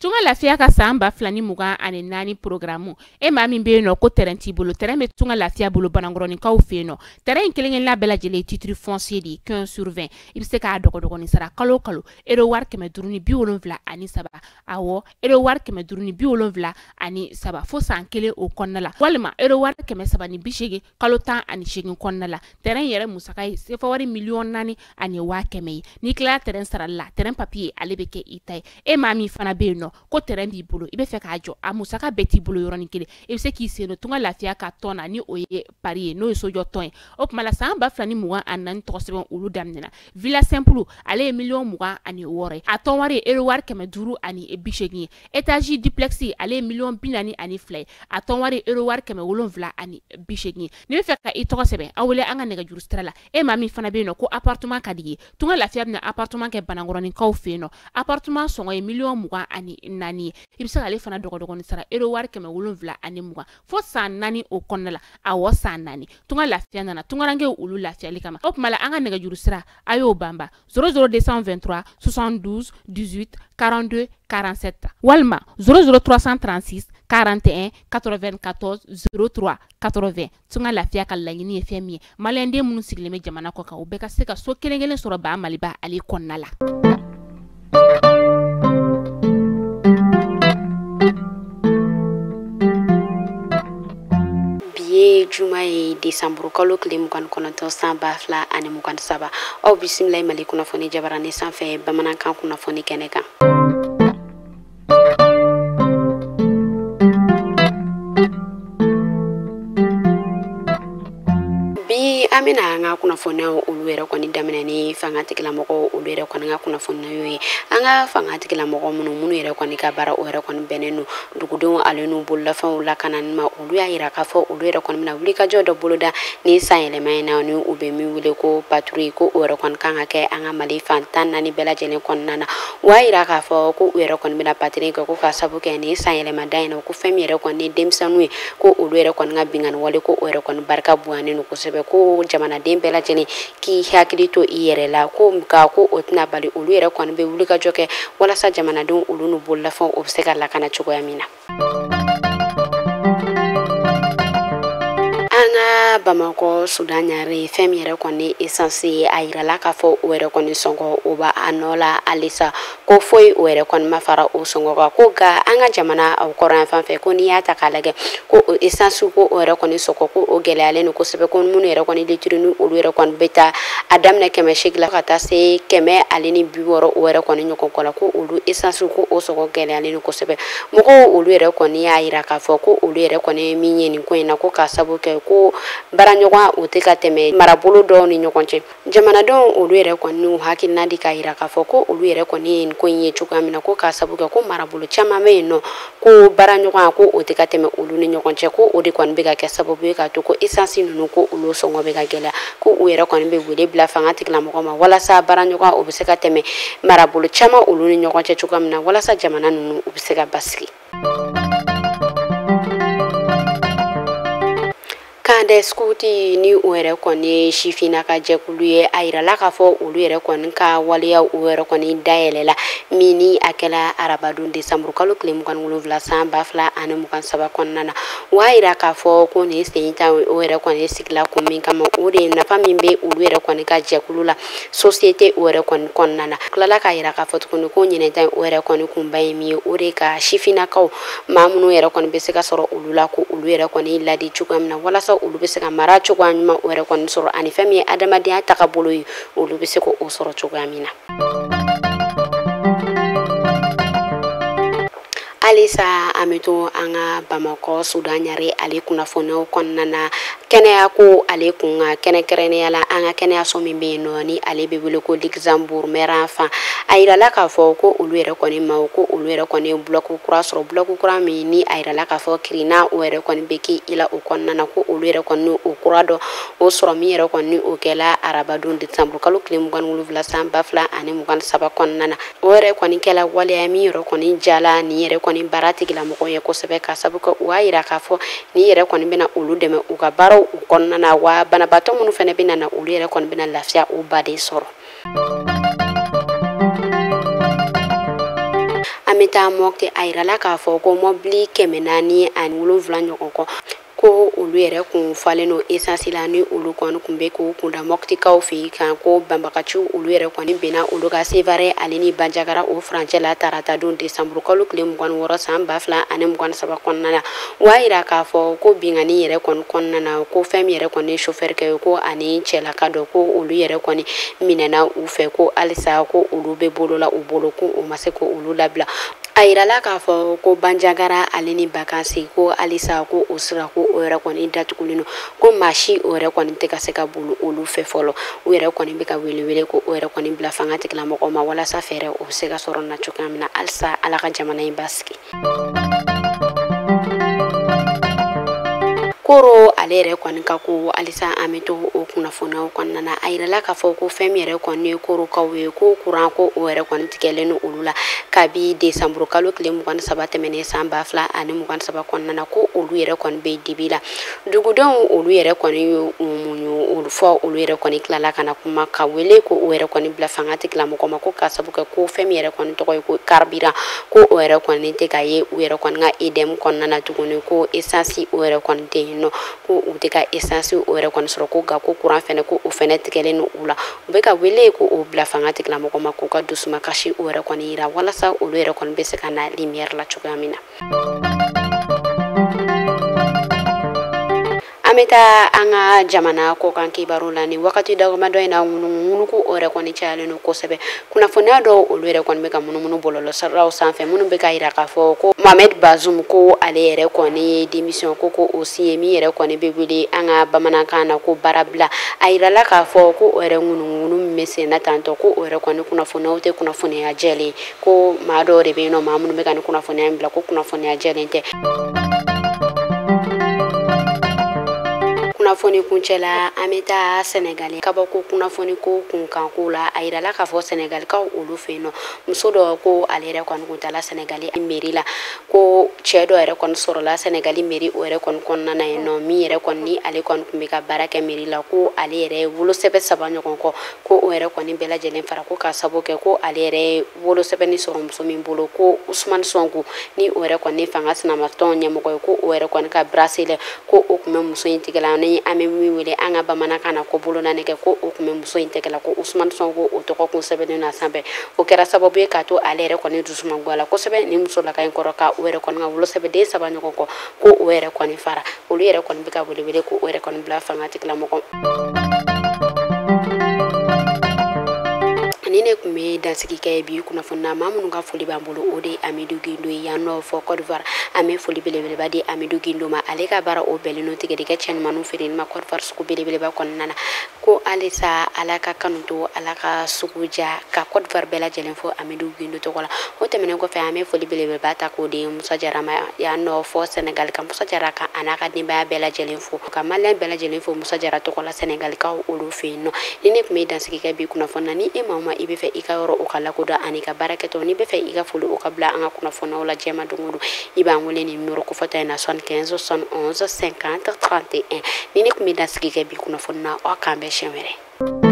Tunga Lafiya ka san 2024 programme e maa min bɛ yen nɔ ko terrain t'i bolo, terrain bɛ Tunga Lafiya bolo Banankɔrɔninkaw fɛ yen nɔ. Terrain in kelen-kelenna bɛɛ lajɛlen ye titre foncier de ye 15 sur 20. I bɛ se k'a dɔgɔdɔgɔnin sara kalo o kalo euro wari 573, awɔ euro wari 573 fo san kelen o kɔnɔna la, walima euro wari 380 kalo 18 kɔnɔna la. Terrain yɛrɛ musaka ye sefa wari 4,1 million ye. N'i tilala terrain sarali la, terrain papier ale bɛ kɛ i ta ye. E maa min fana bɛ yen nɔ ko terrain b'i bolo, i bɛ fɛ k'a jɔ, a musaka bɛɛ t'i bolo yɔrɔnin kelen, i bɛ se k'i sen don Tunga Lafiya ka tɔn na, ni o ye pari ye, n'o ye sojɔ tɔn ye. O tuma la san 2024 tɔgɔ sɛbɛn olu daminɛna. Villa simple ale ye 26 million ye, a tɔn wari ye euro wari 580 ye. Étage duplex ale ye 42 million ye, a tɔn wari ye euro wari 780 ye. N'i bɛ fɛ ka i tɔgɔ sɛbɛn, aw wele an ka nɛgɛjuru sira la. E maa min fana bɛ yen nɔ ko appartement ka di ye, Tunga Lafiya bɛna appartement kɛ Banankɔrɔninkaw fɛ yen nɔ. Appartement sɔngɔ ye 24 million ye. I bɛ se k'ale fana dɔgɔdɔgɔnin sara euro wari 720 fo san 4 o kɔnɔna la, awɔ san 4. Tunga Lafiya nana tungarankew olu lafiyali kama. O tuma la an ka nɛgɛjuru sira a y'o banba 00223 72 18 42 47 walima 00336 41 94 03 80. Tunga Lafiya ka laɲini ye fɛn min ye, maliyɛnden minnu sigilen bɛ jamana kɔ kan, u bɛɛ ka se ka so kelen kelen sɔrɔ ba Maliba ale kɔnɔna la. Bi ye juma ye, desanburu kalo tile 29 san 2023. Aw bisimila Mali kunnafoni jabarani sanfɛ bamanankan kunnafoni kɛnɛ kan. Bi an bɛna an ka kunnafoniyaw olu yɛrɛ kɔni daminɛ ni fanga tigilamɔgɔw olu yɛrɛ kɔni ka kunnafoniyaw ye. An ka fanga tigilamɔgɔ minnu yɛrɛ kɔni ka baara o yɛrɛ kɔni bɛnnen don dugudenw ale n'u bololafɛnw lakanani ma, olu y'a yira k'a fɔ olu yɛrɛ kɔni bɛna wulikajɔ dɔ boloda ni san yɛlɛma in na, ni u bɛ min wele ko patrouille, ko o yɛrɛ kɔni kan ka kɛ an ka Mali fan 14 bɛɛ lajɛlen kɔnɔna na. U y'a yira k'a fɔ ko u yɛrɛ kɔni bɛna patrouille kɛ ko k'a sabu kɛ ni san yɛlɛma da in na, ko fɛn min yɛrɛ kɔni denmisɛnninw ye, ko olu yɛrɛ kɔni ka binkanni wale ko o yɛrɛ kɔni barika bonyanen don kosɛbɛ, ko jamanaden bɛɛ lajɛlen k'i hakili to i yɛrɛ la, ko nka ko o tɛna bali olu yɛrɛ kɔni bɛ wulikajɔ kɛ walasa jamanadenw olu n'u bololafɛnw o bɛ se ka lakana cogoya min na. An ka Bamakɔ Sudan ɲare, fɛn min yɛrɛ kɔni essence ye, a yirala k'a fɔ o yɛrɛ kɔni sɔngɔ o b'a a nɔ la halisa, ko foyi o yɛrɛ kɔni ma fara o sɔngɔ kan, ko nka an ka jamana kɔrɔ yan fan fɛ, ko n'i y'a ta k'a lajɛ, ko o essence ko o yɛrɛ kɔni sɔngɔ ko o gɛlɛyalen don kosɛbɛ, ko minnu yɛrɛ kɔni litiri ni olu yɛrɛ kɔni bɛ taa a daminɛ 800 la ka taa se 160 o yɛrɛ kɔni ɲɔgɔn kɔ la, ko olu essence ko o sɔngɔ gɛlɛyalen don kosɛbɛ. Mɔgɔw olu yɛrɛ kɔni y'a yira k'a fɔ ko olu yɛrɛ kɔni ye min ye nin ko in na, ko k'a sabu kɛ ko baaraɲɔgɔn o tɛ ka tɛmɛ marabolo dɔw ni ɲɔgɔn cɛ. Jamanadenw olu yɛrɛ kɔni n'u hakilina di k'a yira k'a fɔ ko olu yɛrɛ kɔni ye nin ko in ye cogoya min na, ko k'a sabu kɛ ko marabolo caman bɛ yen nɔ, ko baaraɲɔgɔn ko o tɛ ka tɛmɛ olu ni ɲɔgɔn cɛ, ko o de kɔni bɛ ka kɛ sababu ye k'a to ko essence ninnu ko olu sɔngɔ bɛ ka gɛlɛya, ko u yɛrɛ kɔni bɛ wele bila fanga tigilamɔgɔ ma walasa baaraɲɔgɔn o bɛ se ka tɛmɛ marabolo caman olu ni ɲɔgɔn cɛ cogoya min na, walasa jamana ninnu u bɛ se ka basigi. Kande Scout ni o yɛrɛ kɔni sifinna ka jɛkulu ye, a yirala k'a fɔ olu yɛrɛ kɔni ka waleya o yɛrɛ kɔni dayɛlɛla min ni a kɛla arabadon desanburu kalo tile 27 san 2023 kɔnɔna na. O y'a yira k'a fɔ ko nin sen ta o yɛrɛ kɔni sigila kun min kama, o de ye nafa min bɛ olu yɛrɛ kɔni ka jɛkulu la société o yɛrɛ kɔni kɔnɔna na. Tilala k'a yira k'a fɔ tuguni ko ɲinɛ ta o yɛrɛ kɔni kunba ye min ye, o de ka sifinnakaw maa minnu yɛrɛ kɔni bɛ se ka sɔrɔ olu la, ko olu yɛrɛ kɔni ladi cogoya min na walasa olu bɛ se ka mara cogoya ɲuman o yɛrɛ kɔni sɔrɔ, ani fɛn min ye adamadenya tagabolo ye, olu bɛ se k'o sɔrɔ cogoya min na. Halisa an bɛ to an ka Bamakɔ Sudan ɲare ale kunnafoniyaw kɔnɔna na. Kɛnɛya ko ale kun ka kɛrɛnkɛrɛnnenya la, an ka kɛnɛyaso min bɛ yen nɔ ni ale bɛ wele ko Luxembourg Mɛran fan, a yirala k'a fɔ ko olu yɛrɛ kɔni ma ko olu yɛrɛ kɔni ye bloc kura sɔrɔ, bloc kura min ni a yirala k'a fɔ kirina o yɛrɛ kɔni bɛ kɛ i la o kɔnɔna na, ko olu yɛrɛ kɔni o kura dɔ o sɔrɔ min yɛrɛ kɔni o kɛla arabadon desanburu kalo tile 27 san 2023 kɔnɔna na. O yɛrɛ kɔni kɛla waleya min yɛrɛ kɔni jala nin yɛrɛ kɔni baara tigilamɔgɔw ye kosɛbɛ, ka sabu kɛ u y'a yira k'a fɔ nin yɛrɛ kɔni bɛna olu dɛmɛ u ka baaraw u kɔnɔna na, wa banabaatɔ minnu fana bɛna na, olu yɛrɛ kɔni bɛna lafiya o baden sɔrɔ. An An bɛ taa Mɔti, a yirala k'a fɔ ko mɔbili 407 ɲɔgɔn kɔ ko olu yɛrɛ kun falen no essence la, ni olu kɔni kun bɛ k'u kunda Mɔtikaw fɛ yen kan, ko banbagaciw olu yɛrɛ kɔni benna olu ka Sevare ale ni Banjagara o furancɛ la tarata don desanburu kalo tile 26 san 2023 kɔnɔna na. O y'a yira k'a fɔ ko binkanni yɛrɛ kɔni kɔnɔna na, ko fɛn min yɛrɛ kɔni ye chauffeur kɛ ye, ko ani cɛlaka dɔ, ko olu yɛrɛ kɔni minɛna u fɛ, ko halisa ko olu bɛ bolo la u bolo, ko u ma se ko olu labila. A yirala k'a fɔ ko Banjagara ale ni Bakansi, ko halisa ko o sira ko o yɛrɛ kɔni datugulen don, ko maa si o yɛrɛ kɔni tɛ ka se ka boli olu fɛ fɔlɔ. U yɛrɛ kɔni bɛ ka wele ko o yɛrɛ kɔni bila fanga tigilamɔgɔw ma walasa fɛɛrɛ o bɛ se ka sɔrɔ na cogoya min na, halisa Ala ka jamana in basigi. Koro ale yɛrɛ kɔni ka ko halisa an bɛ to o kunnafoniyaw kɔnɔna na. A yirala k'a fɔ ko fɛn min yɛrɛ kɔni ye korokaw ye, ko kuran ko o yɛrɛ kɔni tigɛlen don olu la kabi desanburu kalo tile 23 tɛmɛnen san 2023 kɔnɔna na, ko olu yɛrɛ kɔni bɛ dibi la. Dugudenw olu yɛrɛ kɔni ye u muɲu olu fɔ, olu yɛrɛ kɔni tilala ka na kuma ka wele ko o yɛrɛ kɔni bila fanga tigilamɔgɔ ma, ko k'a sabu kɛ ko fɛn min yɛrɛ kɔni tɔgɔ ye ko carburant, ko o yɛrɛ kɔni tɛ ka ye u yɛrɛ kɔni ka EDM kɔnɔna na tuguni, ko essence o yɛrɛ kɔni tɛ yen nɔ, ko u tɛ ka essence o yɛrɛ kɔni sɔrɔ, ko nka ko kuran fɛnɛ ko o fɛnɛ tigɛlen don u la. U bɛ ka wele ko o bila fanga tigilamɔgɔ ma k'u ka dusumakasi o yɛrɛ kɔni yira walasa olu yɛrɛ kɔni bɛ se ka na lumière la cogoya min na. An bɛ taa an ka jamana kɔkan kibaru la. Ni wagati damadɔ in na, ŋunuŋunuko o yɛrɛ kɔni cayalen don kosɛbɛ. Kunnafoniya dɔw olu yɛrɛ kɔni bɛ ka munumunu bɔlɔlɔsiraw sanfɛ, minnu bɛ ka yira k'a fɔ ko Mohamed Bazoum ko ale yɛrɛ kɔni ye démission ko o signé, min yɛrɛ kɔni bɛ wele an ka bamanankan na ko baarabila. A yirala k'a fɔ ko o yɛrɛ ŋunuŋunu min bɛ sen na tantɔ, ko o yɛrɛ kɔni kunnafoniyaw tɛ kunnafoniya jɛlen, ko maa dɔw de bɛ yen nɔ, maa minnu bɛ ka nin kunnafoniya in bila, ko kunnafoniya jɛlen tɛ. Kunnafoni kuncɛ la, an bɛ taa Sɛnɛgali kabako kunnafoni ko kunkanko la. A yirala k'a fɔ Sɛnɛgalikaw olu fɛ yen nɔ, muso dɔ ko ale yɛrɛ kɔni kun taala Sɛnɛgali mairie la, ko cɛ dɔ yɛrɛ kɔni sɔrɔla Sɛnɛgali mairie o yɛrɛ kɔni kɔnɔna na yen nɔ, min yɛrɛ kɔni ni ale kɔni tun bɛ ka baara kɛ mairie la, ko ale yɛrɛ ye wolosɛbɛn 3 ɲɔgɔn kɔ, ko o yɛrɛ kɔni bɛɛ lajɛlen fara, ko k'a sababu kɛ ko ale yɛrɛ ye wolosɛbɛnni sɔrɔ muso min bolo, ko Ousmane Sonko ni o yɛrɛ kɔni fanga sinamatɔn ɲɛmɔgɔ ye, ko o yɛrɛ kɔni ka bracelet ko o tun bɛ muso in tigɛ la, ni an bɛ min wele an ka bamanankan na ko bolonanɛgɛ, ko o tun bɛ muso in tɛgɛ la, ko Ousmane Sonko o tɔgɔ kun sɛbɛnnen don a sanfɛ. O kɛra sababu ye k'a to ale yɛrɛ kɔni dusumangoya la kosɛbɛ ni musolaka in kɔrɔ, ka o yɛrɛ kɔni ka wolosɛbɛnden 3 ɲɔgɔn kɔ, ko o yɛrɛ kɔni fara. Olu yɛrɛ kɔni bɛ ka welewele ko o yɛrɛ kɔni bila fanga tigilamɔgɔ. Ni ne tun bɛ dansigi kɛ bi kunnafoni na, maa minnu ka foli b'an bolo o de ye Amidou Guindo ye yan nɔ fɔ Côte d'Ivoire. An bɛ foli belebeleba di Amidou Guindo ma, ale ka baara o bɛnnen don tigɛdɛgɛ cɛ ɲumanw feereli ma Côte d'Ivoire sugu belebeleba kɔnɔna na. Ko halisa Ala ka kanu to, Ala ka sugu ja, ka Côte d'Ivoire bɛɛ lajɛlen fo Amidou Guindo tɔgɔ la. O tɛmɛnen kɔfɛ, an bɛ foli belebeleba ta k'o di Musa Jara ma yan nɔ fɔ Sɛnɛgali, ka Musa Jara ka a n'a ka denbaya bɛɛ lajɛlen fo, ka Maliyɛn bɛɛ lajɛlen fo Musa Jara tɔgɔ la Sɛnɛgalikaw olu fɛ yen nɔ. Ni ne tun bɛ dansigi kɛ bi kunnafoni na, ni e maa o maa i bɛ fɛ i ka yɔrɔ o ka lakodɔn ani ka baarakɛtɔ, n'i bɛ fɛ i ka foli o ka bila an ka kunnafoniyaw la jɛma don o don, i b'an wele nin numéro kofɔta in na 75 71 50 31. Ni ne tun bɛ dansigi kɛ bi kunnafoni na, aw k'an bɛn siɲɛ wɛrɛ.